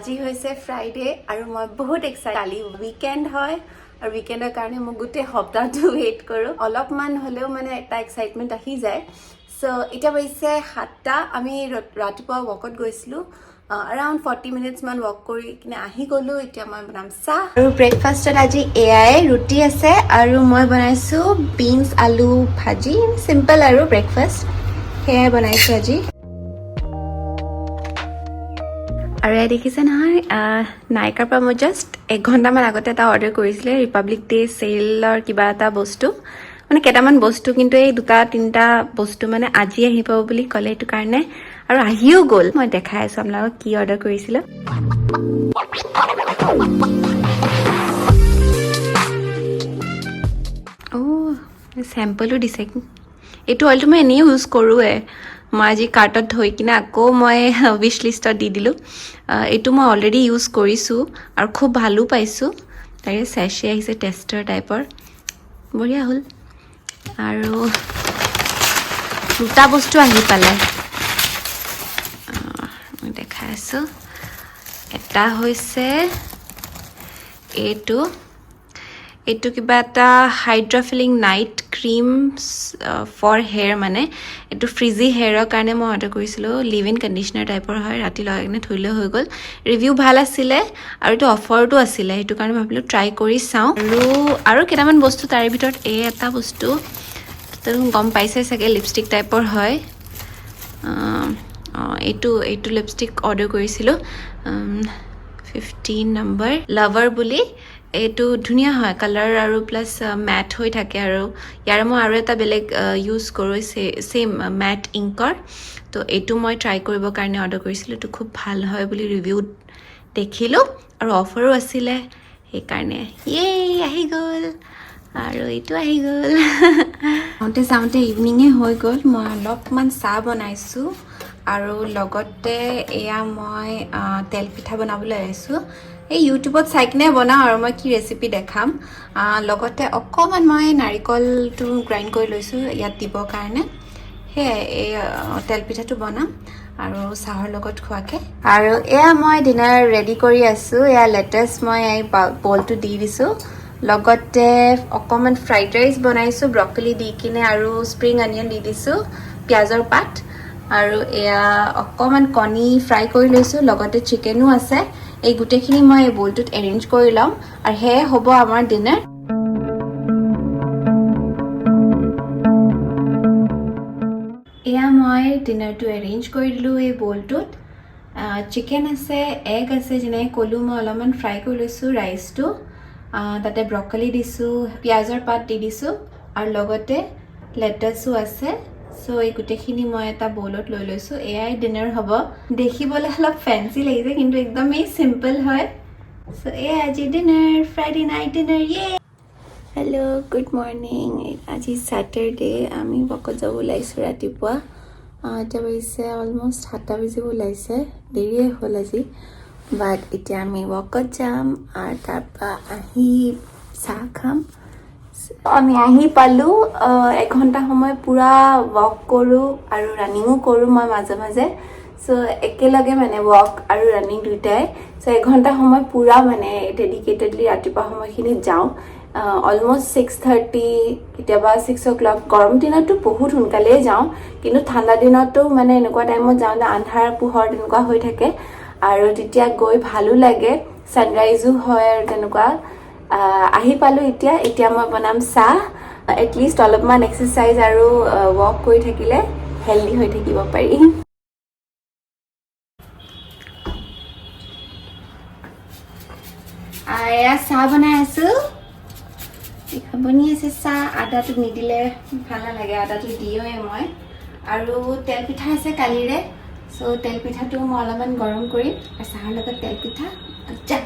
আজি হৈছে ফ্ৰাইডে আৰু মই বহুত এক্সাইটেড। কালি উইকেণ্ড হয় আৰু উইকেণ্ডৰ কাৰণে মই গোটেই সপ্তাহটো ৱেইট কৰোঁ। অলপমান হ'লেও মানে এটা এক্সাইটমেণ্ট আহি যায়। চ' এতিয়া বাজিছে 7টা। আমি ৰাতিপুৱা ৱাকত গৈছিলোঁ। এৰাউণ্ড 40 মিনিটছমান ৱাক কৰি কিনে আহি গ'লোঁ। এতিয়া মই বনাম চাহ আৰু ব্ৰেকফাষ্টত আজি এয়াই, ৰুটি আছে আৰু মই বনাইছোঁ বিনছ আলু ভাজি। চিম্পল আৰু ব্ৰেকফাষ্ট সেয়াই বনাইছোঁ আজি। আৰু এয়া দেখিছে নহয়, নাইকাৰ পৰা মই জাষ্ট এক ঘণ্টামান আগতে এটা অৰ্ডাৰ কৰিছিলে, ৰিপাব্লিক ডে চেলৰ কিবা এটা বস্তু, মানে কেইটামান বস্তু। কিন্তু এই দুটা তিনিটা বস্তু মানে আজি আহি পাব বুলি ক'লে, সেইটো কাৰণে। আৰু আহিও গ'ল। মই দেখাই আছোঁ আপোনালোকক কি অৰ্ডাৰ কৰিছিলোঁ। অ', চেম্পলো দিছে। এইটো অইলটো মই এনেই ইউজ কৰোঁৱে। মই আজি কাৰ্টত থৈ কিনে আকৌ মই উইচ লিষ্টত দি দিলোঁ। এইটো মই অলৰেডি ইউজ কৰিছোঁ আৰু খুব ভালো পাইছোঁ। তাৰে চেচে আহিছে, টেষ্টাৰ টাইপৰ, বঢ়িয়া হ'ল। আৰু দুটা বস্তু আহি পালে, মই দেখাই আছোঁ। এটা হৈছে এইটো। এইটো কিবা এটা hydrofilling night cream for hair, মানে এইটো ফ্ৰিজি হেয়াৰৰ কাৰণে মই অৰ্ডাৰ কৰিছিলোঁ। লিভ ইন কণ্ডিচনাৰ টাইপৰ হয়, ৰাতি লগাই কিনে থৈ দিলেও হৈ গ'ল। ৰিভিউ ভাল আছিলে আৰু এইটো অফাৰটো আছিলে, সেইটো কাৰণে ভাবিলোঁ ট্ৰাই কৰি চাওঁ। আৰু আৰু কেইটামান বস্তু, তাৰে ভিতৰত এই এটা বস্তু তুমি গম পাইছে চাগে, লিপষ্টিক টাইপৰ হয়। অঁ, এইটো এইটো লিপষ্টিক অৰ্ডাৰ কৰিছিলোঁ, 15 নম্বৰ লাভাৰ বুলি। এইটো ধুনীয়া হয় কালাৰ আৰু প্লাছ মেট হৈ থাকে। আৰু ইয়াৰে মই আৰু এটা বেলেগ ইউজ কৰোঁ, ছেইম মেট ইংকৰ। তো এইটো মই ট্ৰাই কৰিবৰ কাৰণে অৰ্ডাৰ কৰিছিলোঁ। এইটো খুব ভাল হয় বুলি ৰিভিউত দেখিলোঁ আৰু অফাৰো আছিলে, সেইকাৰণে। ইয়ে, আহি গ'ল আৰু এইটো আহি গ'ল। চাওঁতে চাওঁতে ইভিনিঙে হৈ গ'ল। মই অলপমান চাহ বনাইছোঁ আৰু লগতে এয়া মই তেল পিঠা বনাবলৈ আহিছোঁ। এই ইউটিউবত চাই কিনে বনাওঁ আৰু মই কি ৰেচিপি দেখাম। লগতে অকণমান মই নাৰিকলটো গ্ৰাইণ্ড কৰি লৈছোঁ ইয়াত দিবৰ কাৰণে। সেয়াই, এই তেল পিঠাটো বনাম আৰু চাহৰ লগত খোৱাকৈ। আৰু এয়া মই ডিনাৰ ৰেডি কৰি আছোঁ। এয়া লেটেষ্ট মই এই বলটো দি দিছোঁ। লগতে অকণমান ফ্ৰাইড ৰাইচ বনাইছোঁ, ব্ৰকলি দি কিনে আৰু স্প্ৰিং অনিয়ন দি দিছোঁ, পিঁয়াজৰ পাত। আৰু এয়া অকণমান কণী ফ্ৰাই কৰি লৈছোঁ, লগতে চিকেনো আছে। এই গোটেইখিনি মই এই বলটোত এৰেঞ্জ কৰি ল'ম আৰু সেয়াই হ'ব আমাৰ ডিনাৰ। এয়া মই ডিনাৰটো এৰেঞ্জ কৰি দিলোঁ এই বলটোত। চিকেন আছে, এগ আছে, যেনেকৈ ক'লোঁ মই অলপমান ফ্ৰাই কৰি লৈছোঁ ৰাইচটো। তাতে ব্ৰকলি দিছোঁ, পিঁয়াজৰ পাত দি দিছোঁ আৰু লগতে লেটাছো আছে। চ' এই গোটেইখিনি মই এটা বলত লৈ লৈছোঁ। এয়াই ডিনাৰ হ'ব। দেখিবলৈ অলপ ফেঞ্চি লাগিছে, কিন্তু একদমেই চিম্পল হয়। চ' এয়াই আজি ডিনাৰ, ফ্ৰাইডে নাইট ডিনাৰ। ইয়ে, হেল্ল', গুড মৰ্ণিং। আজি ছেটাৰডে, আমি ৱাকত যাব ওলাইছোঁ ৰাতিপুৱা। এতিয়া বাজিছে অলমষ্ট 7টা বাজিব ওলাইছে, দেৰিয়ে হ'ল আজি। বাট এতিয়া আমি ৱাকত যাম আৰু তাৰপৰা আহি চাহ খাম। আমি আহি পালোঁ। এঘণ্টা সময় পূৰা ৱাক কৰোঁ আৰু ৰানিঙো কৰোঁ মই মাজে মাজে। চ' একেলগে মানে ৱাক আৰু ৰানিং দুয়োটাই। চ' এঘণ্টা সময় পূৰা মানে ডেডিকেটেডলি ৰাতিপুৱা সময়খিনিত যাওঁ, অলমষ্ট 6:30, কেতিয়াবা 6 অ' ক্লক। গৰম দিনততো বহুত সোনকালেই যাওঁ, কিন্তু ঠাণ্ডা দিনতো মানে এনেকুৱা টাইমত যাওঁতে আন্ধাৰ পোহৰ তেনেকুৱা হৈ থাকে আৰু তেতিয়া গৈ ভালো লাগে, ছানৰাইজো হয় আৰু তেনেকুৱা। আহি পালোঁ এতিয়া। এতিয়া মই বনাম চাহ। এটলিষ্ট অলপমান এক্সাৰচাইজ আৰু ৱাক কৰি থাকিলে হেল্ডি হৈ থাকিব পাৰি। এয়া চাহ বনাই আছোঁ। বনি আছে চাহ। আদাটো নিদিলে ভাল নালাগে, আদাটো দিওঁৱে মই। আৰু তেল পিঠা আছে কালিৰে। চ' তেল পিঠাটো মই অলপমান গৰম কৰিম আৰু চাহৰ লগত তেল পিঠা। যা,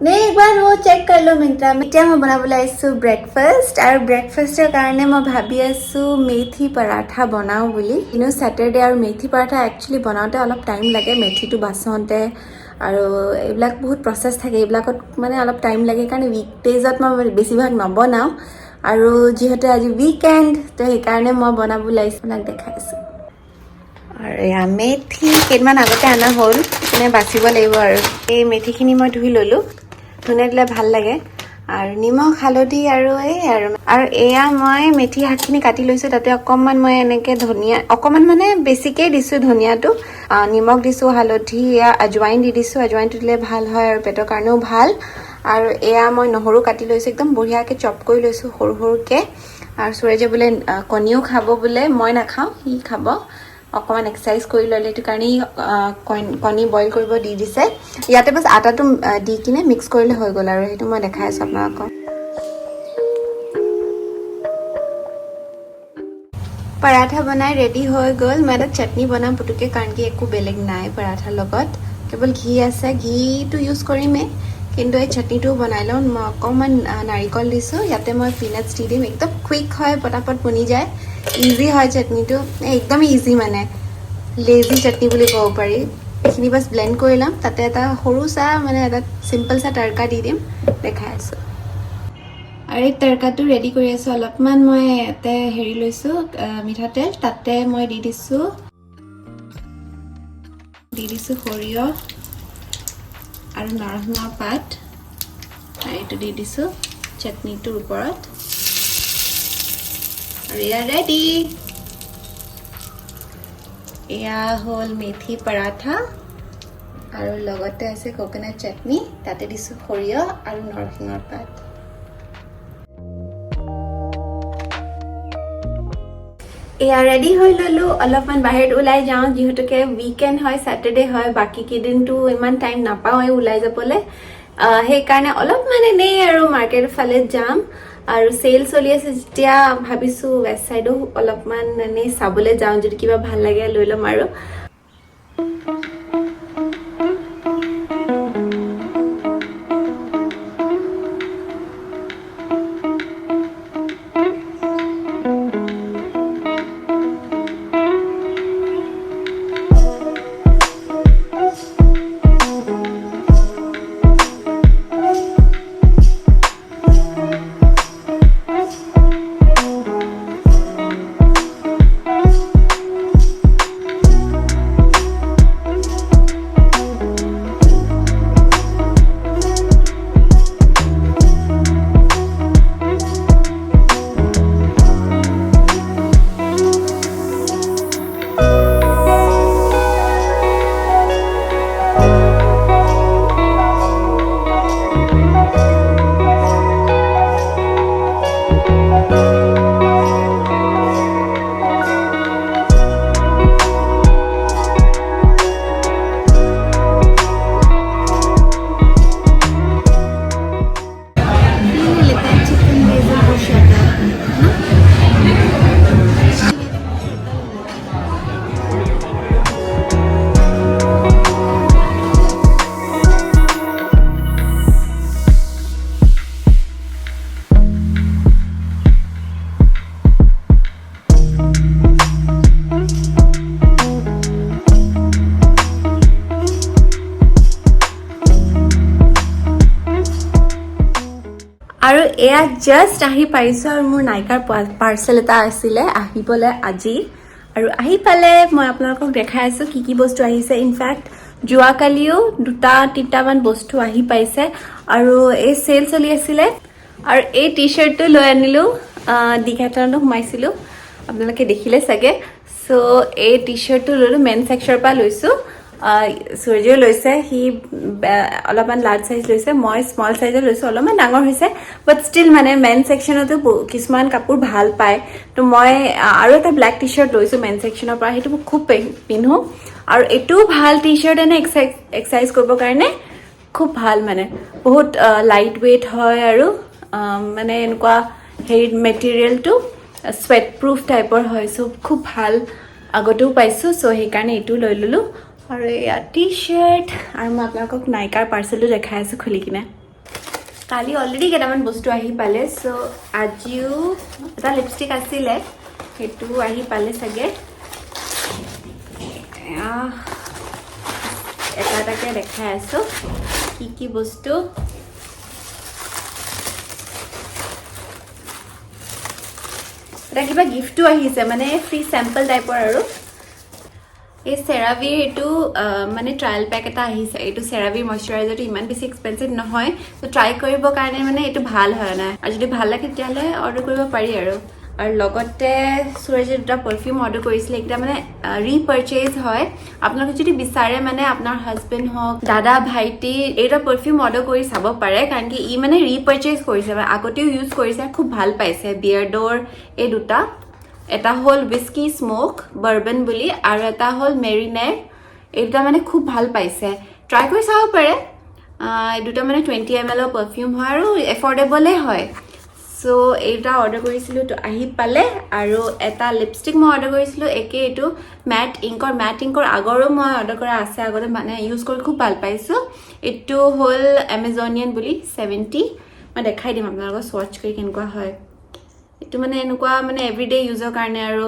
নে একবাৰ। আৰু চেক कर लो মিণ্ট্ৰা। এতিয়া মই বনাবলৈ আহিছোঁ ব্ৰেকফাষ্ট আৰু ব্ৰেকফাষ্টৰ কাৰণে মই ভাবি আছোঁ মেথি পৰাঠা বনাওঁ বুলি। কিন্তু ছেটাৰডে আৰু মেথি পৰাঠা একচুৱেলি বনাওঁতে অলপ টাইম লাগে, মেথিটো বাচোঁতে আৰু এইবিলাক বহুত প্ৰচেছ থাকে, এইবিলাকত মানে অলপ টাইম লাগে। সেইকাৰণে উইকডেইজত মই বেছিভাগ নবনাওঁ আৰু যিহেতু আজি উইকেণ্ড, তো সেইকাৰণে মই বনাব ওলাইছোঁ, আপোনাক দেখাইছোঁ। আৰু এয়া মেথি কেইদিনমান আগতে অনা হ'ল, সেইকাৰণে বাচিব লাগিব। আৰু এই মেথিখিনি মই ধুই ল'লোঁ, ধুনীয়া দিলে ভাল লাগে। আৰু নিমখ, হালধি আৰু এই আৰু এয়া মই মেথি শাকখিনি কাটি লৈছোঁ। তাতে অকণমান মই এনেকৈ ধনিয়া অকণমান, মানে বেছিকেই দিছোঁ ধনিয়াটো, নিমখ দিছোঁ, হালধি, এয়া আজৱাইন দি দিছোঁ। আজৱাইনটো দিলে ভাল হয় আৰু পেটৰ কাৰণেও ভাল। আৰু এয়া মই নহৰু কাটি লৈছোঁ, একদম বঢ়িয়াকৈ চপ কৰি লৈছোঁ সৰু সৰুকৈ। আৰু সুৰজে বোলে কণীও খাব বোলে, মই নাখাওঁ, সি খাব। অকণমান এক্সাৰচাইজ কৰি ল'লে, সেইটো কাৰণে সি কণী বইল কৰিব দি দিছে। ইয়াতে বাছ আটাটো দি কিনে মিক্স কৰিলে হৈ গ'ল আৰু সেইটো মই দেখাই আছোঁ আপোনালোকক। পৰাঠা বনাই ৰেডি হৈ গ'ল। মই এটা চাটনি বনাম পুতুককৈ, কাৰণ কি একো বেলেগ নাই পৰাঠাৰ লগত, কেৱল ঘি আছে। ঘিটো ইউজ কৰিমেই, কিন্তু এই চাটনিটোও বনাই লওঁ। মই অকণমান নাৰিকল দিছোঁ ইয়াতে, মই পিনাটছ দি দিম। একদম কুইক হয়, পটাপট বনি যায়, ইজি হয় চাটনিটো, একদম ইজি, মানে লেজি চাটনি বুলি ক'ব পাৰি। এইখিনি বাছ ব্লেণ্ড কৰি ল'ম, তাতে এটা সৰু চাহ, মানে এটা চিম্পল চাহ তড়কা দি দিম, দেখাই আছোঁ। আৰু এই তড়কাটো ৰেডি কৰি আছোঁ। অলপমান মই ইয়াতে হেৰি লৈছোঁ, মিঠাতেল, তাতে মই দি দিছোঁ সৰিয়হ আৰু নৰসিংহৰ পাত আৰু এইটো দি দিছোঁ চাটনিটোৰ ওপৰত আৰু এয়া ৰেডি। এয়া হ'ল মেথি পৰাঠা আৰু লগতে আছে কোকোনাট চাটনি, তাতে দিছোঁ সৰিয়হ আৰু নৰসিংহৰ পাত। এয়া ৰেডি হৈ ল'লোঁ। অলপমান বাহিৰত ওলাই যাওঁ, যিহেতুকে উইকেণ্ড হয়, ছেটাৰডে হয়, বাকী কেইদিনটো ইমান টাইম নাপাওঁৱেই ওলাই যাবলৈ। সেইকাৰণে অলপমান এনেই আৰু মাৰ্কেটৰ ফালে যাম। আৰু চেল চলি আছে যেতিয়া, ভাবিছোঁ ৱেষ্ট ছাইডো অলপমান এনেই চাবলৈ যাওঁ, যদি কিবা ভাল লাগে লৈ ল'ম আৰু। ये लेते हैं चिकन बेसल bruschetta ना। আৰু এয়া জাষ্ট আহি পাইছোঁ আৰু মোৰ নাইকাৰ পাৰ্চেল এটা আছিলে আহিবলৈ আজি আৰু আহি পালে। মই আপোনালোকক দেখাই আছোঁ কি কি বস্তু আহিছে। ইনফেক্ট যোৱাকালিও দুটা তিনিটামান বস্তু আহি পাইছে আৰু এই চেল চলি আছিলে আৰু এই টি শ্বাৰ্টটো লৈ আনিলোঁ। ডিকাথলনতো সোমাইছিলোঁ, আপোনালোকে দেখিলে চাগে। চ' এই টি শ্বাৰ্টটো ল'লোঁ, মেন ছেকশ্যনৰ পৰা লৈছোঁ। সূৰ্যও লৈছে, সি অলপমান লাৰ্জ চাইজ লৈছে, মই স্মল চাইজৰ লৈছোঁ, অলপমান ডাঙৰ হৈছে, বাট ষ্টিল মানে মেন ছেকশ্যনতো কিছুমান কাপোৰ ভাল পায়। তো মই আৰু এটা ব্লেক টি শ্বাৰ্ট লৈছোঁ মেন ছেকশ্যনৰ পৰা, সেইটো মই খুব পিন্ধো আৰু এইটোও ভাল টি শ্বাৰ্ট, এনে এক্সাৰচাইজ কৰিবৰ কাৰণে খুব ভাল, মানে বহুত লাইট ৱেইট হয় আৰু মানে এনেকুৱা হেৰি মেটেৰিয়েলটো চুৱেট প্ৰুফ টাইপৰ হয়। চ' খুব ভাল, আগতেও পাইছোঁ, চ' সেইকাৰণে এইটো লৈ ল'লোঁ। আৰু এয়া টি শ্বাৰ্ট আৰু মই আপোনালোকক নাইকাৰ পাৰ্চেলটো দেখাই আছোঁ খুলি কিনে। কালি অলৰেডি কেইটামান বস্তু আহি পালে। চ' আজিও এটা লিপষ্টিক আছিলে, সেইটো আহি পালে চাগে। এয়া, এটা এটাকে দেখাই আছোঁ কি কি বস্তু। এটা কিবা গিফ্টো আহিছে, মানে ফ্ৰী চেম্পল টাইপৰ। আৰু এই চেৰাভিৰ এইটো মানে ট্ৰায়েল পেক এটা আহিছে। এইটো চেৰাভিৰ মইশ্চাৰাইজাৰটো ইমান বেছি এক্সপেঞ্চিভ নহয়, ত' ট্ৰাই কৰিবৰ কাৰণে মানে এইটো ভাল হয় নাই, আৰু যদি ভাল লাগে তেতিয়াহ'লে অৰ্ডাৰ কৰিব পাৰি। আৰু আৰু লগতে সুৰজে দুটা পাৰফিউম অৰ্ডাৰ কৰিছিলে, এইকেইটা মানে ৰিপাৰচেজ হয়। আপোনালোকে যদি বিচাৰে, মানে আপোনাৰ হাজবেণ্ড হওক, দাদা, ভাইটি, এই দুটা পাৰফিউম অৰ্ডাৰ কৰি চাব পাৰে, কাৰণ কি ই মানে ৰিপাৰচেজ কৰিছে, মানে আগতেও ইউজ কৰিছে, খুব ভাল পাইছে। বিয়াৰ্ডৰ এই দুটা, এটা হ'ল হুইস্কি স্ম'ক বাৰ্বন বুলি আৰু এটা হ'ল মেৰিনেৰ। এই দুটা মানে খুব ভাল পাইছে, ট্ৰাই কৰি চাব পাৰে। এই দুটা মানে 20 এম এলৰ পাৰফিউম হয় আৰু এফৰ্ডেবলে হয়। চ' এই দুটা অৰ্ডাৰ কৰিছিলোঁ, তো আহি পালে। আৰু এটা লিপষ্টিক মই অৰ্ডাৰ কৰিছিলোঁ, একে এইটো মেট ইংকৰ। মেট ইংকৰ আগৰো মই অৰ্ডাৰ কৰা আছে, আগতে মানে ইউজ কৰি খুব ভাল পাইছোঁ। এইটো হ'ল এমেজনিয়ান বুলি 70। মই দেখাই দিম আপোনালোকক ছৱাচ কৰি কেনেকুৱা হয়। এইটো মানে এনেকুৱা মানে এভৰিডে ইউজৰ কাৰণে আৰু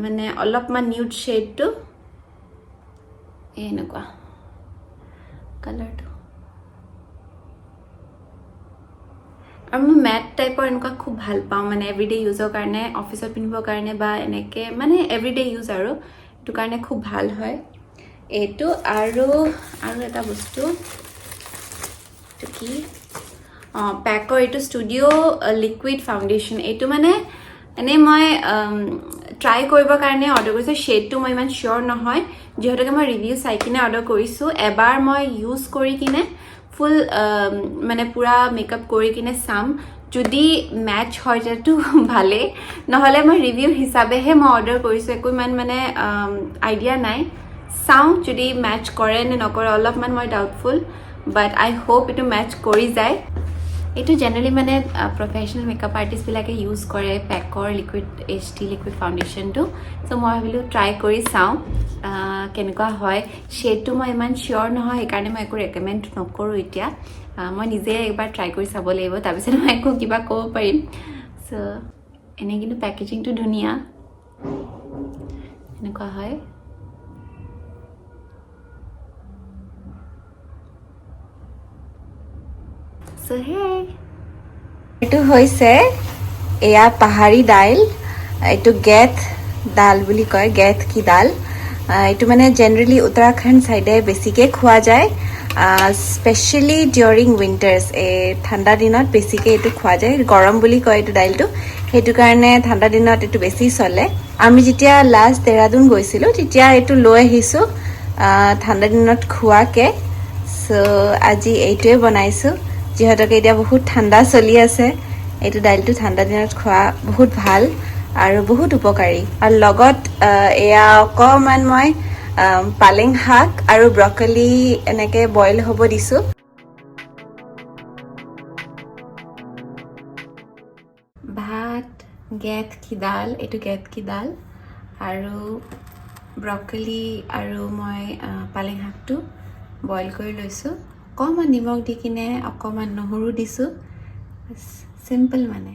মানে অলপমান নিউড শ্বেডটো, এই এনেকুৱা কালাৰটো। আৰু মই মেট টাইপৰ এনেকুৱা খুব ভাল পাওঁ, মানে এভৰিডে ইউজৰ কাৰণে, অফিচত পিন্ধিবৰ কাৰণে বা এনেকৈ মানে এভৰিডে ইউজ আৰু সেইটো কাৰণে খুব ভাল হয় এইটো। আৰু আৰু এটা বস্তু, এইটো কি? অঁ, পেকৰ এইটো ষ্টুডিঅ' লিকুইড ফাউণ্ডেশ্যন। এইটো মানে এনেই মই ট্ৰাই কৰিবৰ কাৰণে অৰ্ডাৰ কৰিছোঁ। শ্বেডটো মই ইমান চিয়'ৰ নহয়, যিহেতুকে মই ৰিভিউ চাই কিনে অৰ্ডাৰ কৰিছোঁ। এবাৰ মই ইউজ কৰি কিনে ফুল মানে পূৰা মেকআপ কৰি কিনে চাম, যদি মেচ হয় তেতিয়াতো ভালেই, নহ'লে মই ৰিভিউ হিচাপেহে মই অৰ্ডাৰ কৰিছোঁ, একো ইমান মানে আইডিয়া নাই। চাওঁ যদি মেচ কৰে নে নকৰে, অলপমান মই ডাউটফুল, বাট আই হোপ এইটো মেচ কৰি যায়। এইটো জেনেৰেলি মানে প্ৰফেচনেল মেকআপ আৰ্টিষ্টবিলাকে ইউজ কৰে পেকৰ লিকুইড এইচডি লিকুইড ফাউণ্ডেশ্যনটো। চ' মই ভাবিলোঁ ট্ৰাই কৰি চাওঁ কেনেকুৱা হয়। শ্বেডটো মই ইমান চিয়'ৰ নহয়, সেইকাৰণে মই একো ৰেকমেণ্ড নকৰোঁ এতিয়া। মই নিজে একবাৰ ট্ৰাই কৰি চাব লাগিব, তাৰপিছত মই একো কিবা ক'ব পাৰিম। চ' এনেই কিন্তু পেকেজিংটো ধুনীয়া, এনেকুৱা হয়। চ' সেই এইটো হৈছে এয়া পাহাৰী দাইল, এইটো গেথ দাল বুলি কয়, গেথ কি দাল। এইটো মানে জেনেৰেলি উত্তৰাখণ্ড চাইডে বেছিকৈ খোৱা যায়, স্পেচিয়েলি ডিউৰিং উইণ্টাৰ্ছ। এই ঠাণ্ডা দিনত বেছিকৈ এইটো খোৱা যায়। গৰম বুলি কয় এইটো দাইলটো, সেইটো কাৰণে ঠাণ্ডা দিনত এইটো বেছি চলে। আমি যেতিয়া লাষ্ট দেহৰাদুন গৈছিলোঁ, তেতিয়া এইটো লৈ আহিছোঁ ঠাণ্ডা দিনত খোৱাকে। চ' আজি এইটোৱে বনাইছোঁ, যিহেতুকে এতিয়া বহুত ঠাণ্ডা চলি আছে। এইটো দাইলটো ঠাণ্ডা দিনত খোৱা বহুত ভাল আৰু বহুত উপকাৰী। আৰু লগত এয়া অকণমান মই পালেং শাক আৰু ব্ৰকলি এনেকৈ বইল হ'ব দিছোঁ। ভাত, গেথ কি দাল, এইটো গেথ কি দাল আৰু ব্ৰকলি আৰু মই পালেং শাকটো বইল কৰি লৈছোঁ, অকণমান নিমখ দি কিনে, অকণমান নহৰু দিছোঁ, চিম্পল মানে।